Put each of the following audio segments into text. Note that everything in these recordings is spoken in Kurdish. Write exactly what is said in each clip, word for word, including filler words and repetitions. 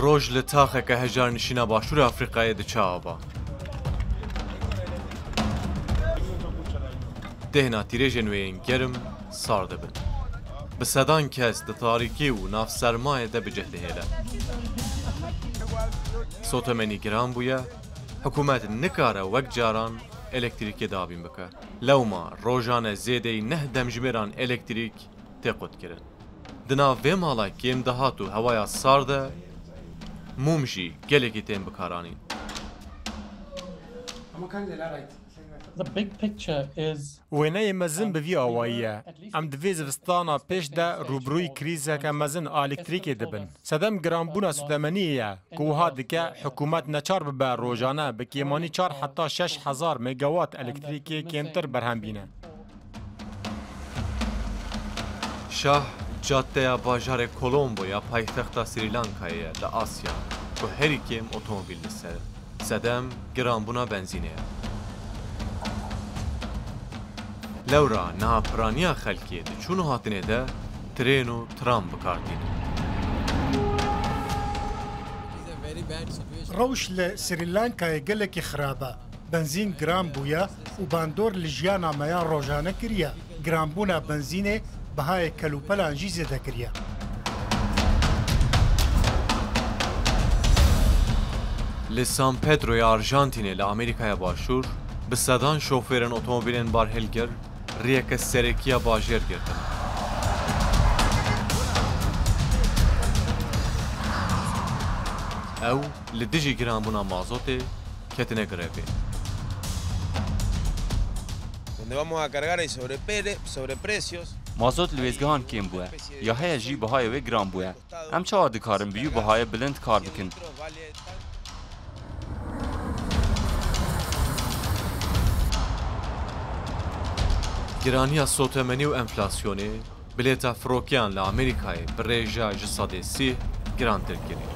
Roj li taxeke hejarnişîna Başûrê Afrîkayê diçe ava. Dehna tîrêjên wê yên germ sar dibin. Bi sedan kes di tarîkî û nav sermayê de bi cih dihêle. Sotemenî giran bûye, hikûmet nikare wek caran elektrîkê dabîn bike. Lewma rojane zêdeyî neh demjimêran elektrîk tê qutkirin. Di nav vê mala kêm dihat û hewaya sar de mûm jî gelekî tên bikaranîn. The big picture is Wêneyê mezin bi vî awayî ye. Em di vê zivistana pêş de rûbirûyî krîzeke mezin a elektrîkê dibin. Sedem giranbûna sotemeniyê ye ku wiha dike hikûmet neçar bibe rojane bi kêmanî çar heta şeş hezar megawat elektrîkê kêmtir berhem bîne. Şah caddeya bajarê Colombo ya paytexta Sri Lankayê ye li Asya ku herî kêm otomobîl li ser in. Sedem giranbûna benzînê ye. Lewra niha piraniya xelkê di çûn û hatinê de tirên û tram bi kar tînin. Rewş li Sri Lankayê gelekî xirab e. Benzîn giran bûye û bandor li jiyana me ya rojane kiriye. Giranbûna benzînê bihayê kelûpelan jî zêde kiriye. Li San Pedro ya Arjantînê li Amerîkaya Başûr bi sedan şofêrên otomobîlên barhilgir riyeke serekî ya bajêr girtin. Ew li dijî giranbûna mazotê ketine grevê. Donde vamos a cargar el sobrepere- sobreprecios. Mazot li wêzgehan kêm bûye, ya heye jî bihayê wê giran bûye. Em çawa dikarin bi wî bihayê bilind kar bikin? Giraniya sotemenî û enflasyonê bilêta firokiyan li Amerîkayê bi rêja ji sedê sî girantir kirî.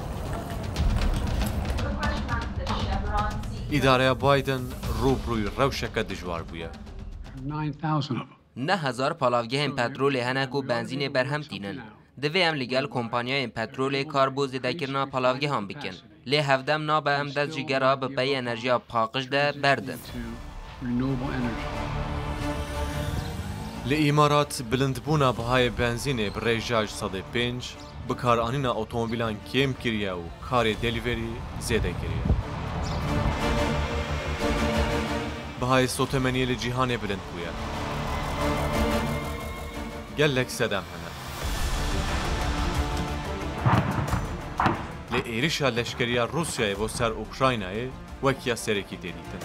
Îdareya Biden rûbirûyî rewşeke dijwar bûye. Neh hezar palavgehên petrolê hene ku benzînê berhem tînin. Divê em li gel kompanyayên petrolê kar bo zêdekirina palavgehan bikin. Lê hevdem nabe em dest ji gera bi pey enerjiya paqij de berdin. Li Îmarat bilindbûna bihayê benzînê bi rêja ji sedê pênc, bikaranîna otomobîlan kêm kiriye û karê deliverî zêde kiriye. Bihayê sotemeniyê li cîhanê bilind bûye. Gelek sedem hene. Lê êrişa leşkeriya Rûsyayê bo ser Ukraynayê wek ya serekî tê dîtin.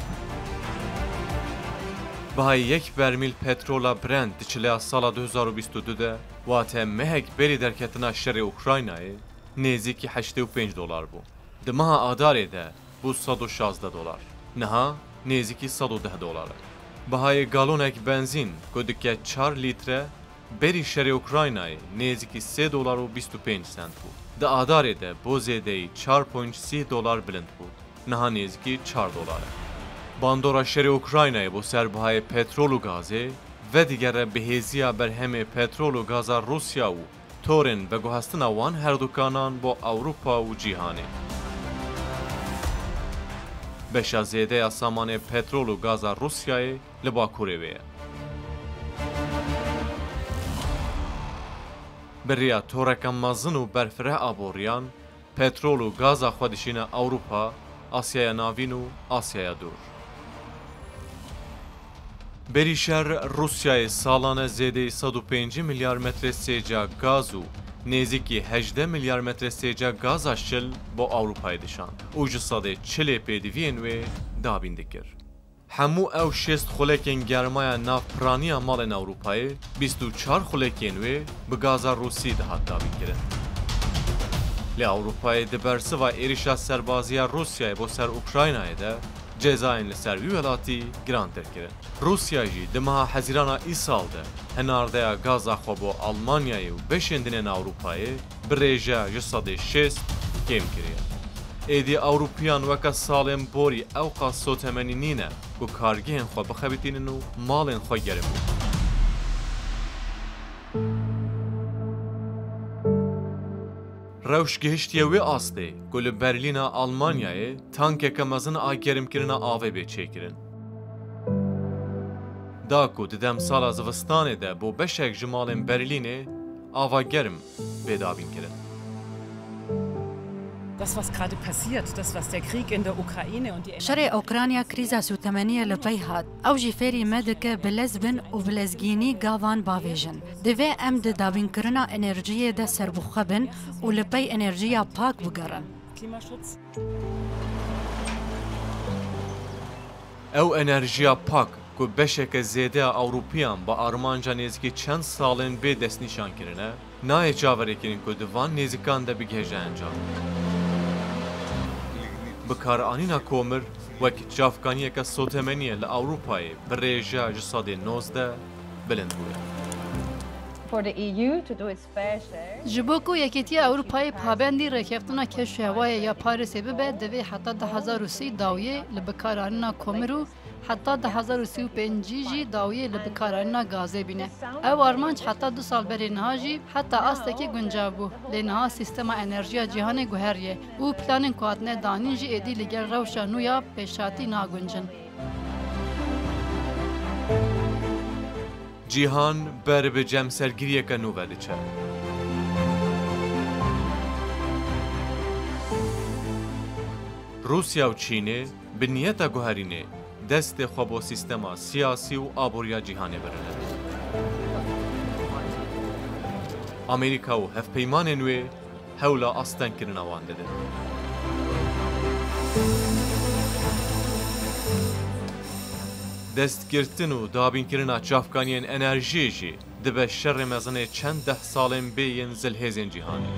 Bihayê yek bermîl petrola Brent di çileya sala du hezar û bîst û du de, wate mehek berî derketina şerê Ukraynayê, nêzîkî heştê û pênc dolar bû. Di meha Adarê de bû sed û şazdeh dolar. Niha nêzîkî sed û deh dolar e. Bihayê galonek benzîn ku dike çar lître, berî şerê Ukraynayê nêzîkî sê dolar û bîst û pênc sent bû. Di Adarê de bo zêdeyî çar point sî dolar bilind bû. Niha nêzîkî çar dolar e. Bandora şerê Ukraynayê bo ser bihayê petrol û gazê vedigere bi hêziya berhemê petrol û gaza Rûsya û torên veguhestina wan herdukanan bo Ewropa û cîhanê. Beşa zêde ya samanê petrol û gaza Rûsyayê li Bakurê wê ye. Bi riya toreke mezin û berfireh aboriyan, petrol û gaza xwe dişîne Ewropa, Asyaya Navîn û Asyaya Dûr. Berî şer Rûsyayê salane zêdeyî sed û pêncî milyar metre sêca gaz û nêzîkî hejdeh milyar metre sêca gaza şil bo Ewropayê dişand û ji sedê çilê pêdiviyên wê dabîn dikir. Hemû ew şêst xulekên germaya nav piraniya malên Ewropayê, bîst û çar xulekên wê bi gaza Rûsî dihat dabînkirin. Lê Ewropayê di bersiva êrişa serbazî ya Rûsyayê bo ser Ukraynayê de cezayên li ser wî welatî girantir kirin. Rûsya jî di meha Hezîrana îsal de hinardeya gaza xwe bo Almanyayê û beşên din ên Ewropayê bi rêje ji sedê şêst kêm kiriye. Êdî Ewropiyan weke salên borî ewqas sotemenî nîne ku kargehên xwe bixebitînin û malên xwe gerim bikin. Rewş gihiştiye wê astê ku li Berlîna Almanyayê tankeke mezin a germkirina avê bê çêkirin. Da ku di demsala zivistanê de bo beşek ji malên Berlînê ava germ bê dabînkirin. Das, was gerade passiert, das, was der Krieg in der Ukraine und die Şerê Ukrayna krîza sûtemeniyê li pey hat. Ew jî fêrî me dike bi lez bin û bi lezgînî gavan bavêjin. Divê em di dabînkirina enerjiyê de serbixwe bin û li pey enerjiya pak bigerin. Klimaschutz. Ew enerjiya pak ku beşeke zêde ya Ewropiyan bi armanca nêzîkî çend salên bê destnîşan kirine, nayê çaverêkirin ku di van nêzîkan de bigihêje encam. Bikaranîna komir wek çavkaniyeke sotemeniyê li Ewropayê bi rêjeya ji sedê nozdeh bilind bûye. For the E U to do its fair share. Ji bo ku Yekîtiya Ewropayê pabendî rêkeftina kewşehewayê ya Parîsê bibe, divê heta du hezar û sî dawiyê li bikaranîna komir û heta du hezar û sî û pêncî jî dawiyê li bikaranîna gazê bîne. Ew armanc heta du sal berê niha jî heta astekî guncav bû, lê niha sîstema enerjiya cîhanê guheriye û planên ku hatine danîn jî êdî li gel rewşa nû ya pêşhatî naguncin. Cîhan ber bi cemsergiriyeke nû ve diçe. Rûsya û Çînê bi niyeta guherînê destê xwe bo sîstema siyasî û aboriya cîhanê birine. Amerîka û hevpeymanên wê hewla astengkirina wan didin. Destgirtin û dabînkirina çavkaniyên enerjiyê jî dibe şerê mezinê çend deh salên bê yên zilhêzên cîhanê.